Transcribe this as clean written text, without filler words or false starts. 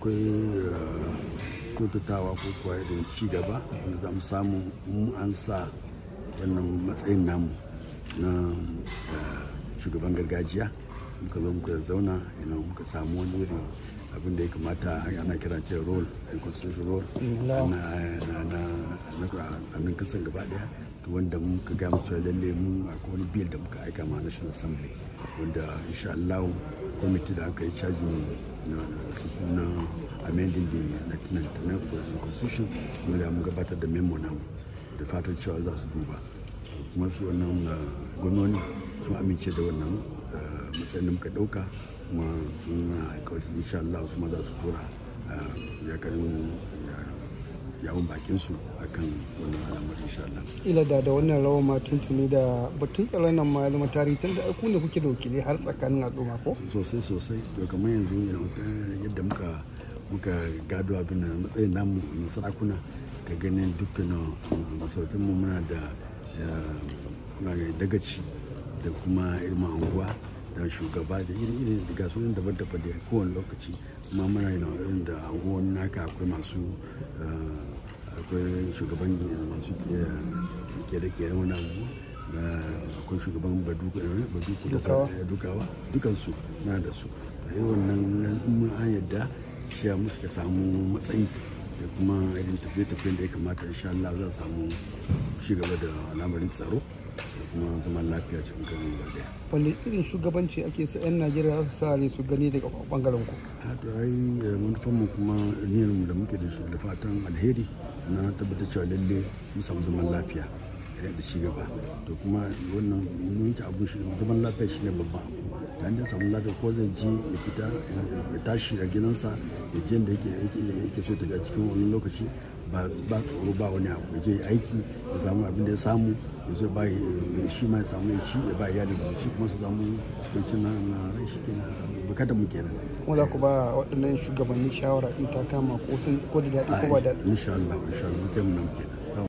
Akwai kyautatawa ko kuwa irin ci gaba wanda za mu samu mu an sa wannan matsayin namu na shugaban gargajiya. Muka zo muka zauna, muka samu wani irin abin da ya kamata ana kira ce role and constitution role na nan kasan gaba daya, to wanda muka ga mu cewa lalle mu akwai wani bill da muka aika ma National Assembly, wanda insha Allah kwamiti da aka yi caji na amending the 1999 constitution, wanda mun gabatar da memo namu da fatan cewa za su duba, kuma su wannan gwamnoni sun amince da wannan matsayin da muka dauka, kuma sun alkawari insha Allah su ma za su tura yakarin yawon bakin su akan wannan al'amari insha Allah. Ila da wannan rawa ma tuntuni da batun tsaron nan ma ya zama tarihi, tun da ku ne kuke da wakilai har tsakanin al'umma ko? Sosai sosai. To kamar yanzu yadda muka gado abin nan matsayin namu na sarakuna, ka ganin dukkan masarautar mu muna da dagaci da kuma irin anguwa da shugaba da iri-iri da gasunan daban-daban da kowane lokaci, kuma muna yin irin da anguwan naka akwai masu akwai shugaban masu kere-kere wani abu, da akwai shugaban baduku da dukawa, dukansu na da su. Da irin wannan mun an yadda shi musu ka samu matsayi da kuma irin tafiye-tafiyen da ya kamata, insha Allah za a samu ci gaba da al'amarin tsaro da kuma zaman lafiya cikin garin gaba daya. Wanda irin shugabanci ake sa 'yan Najeriya za su sa rai su gani daga bangaren ku? To ai manufan mu kuma niyyar mu da muke da shi da fatan alheri na tabbatar cewa lalle mun samu zaman lafiya da ci gaba. To kuma wannan mun ci abu shi zaman lafiya shine babban abu. Da an samu lafiya ko zai ji ya fita ya tashi a gidansa ya je da yake so tafi a cikin wani lokaci ba tsoro ba wani abu, ya je aiki ya samu abin da ya samu ya zo ba shi ma ya samu ya ci ya ba iyali da shi kuma su samu kwanciyar na rai, shi kenan bukatar mu kenan. Kuma za ku ba waɗannan shugabanni shawara in ta kama ko da daɗi ko ba daɗi? Insha Allah, insha Allah mutum nan kenan.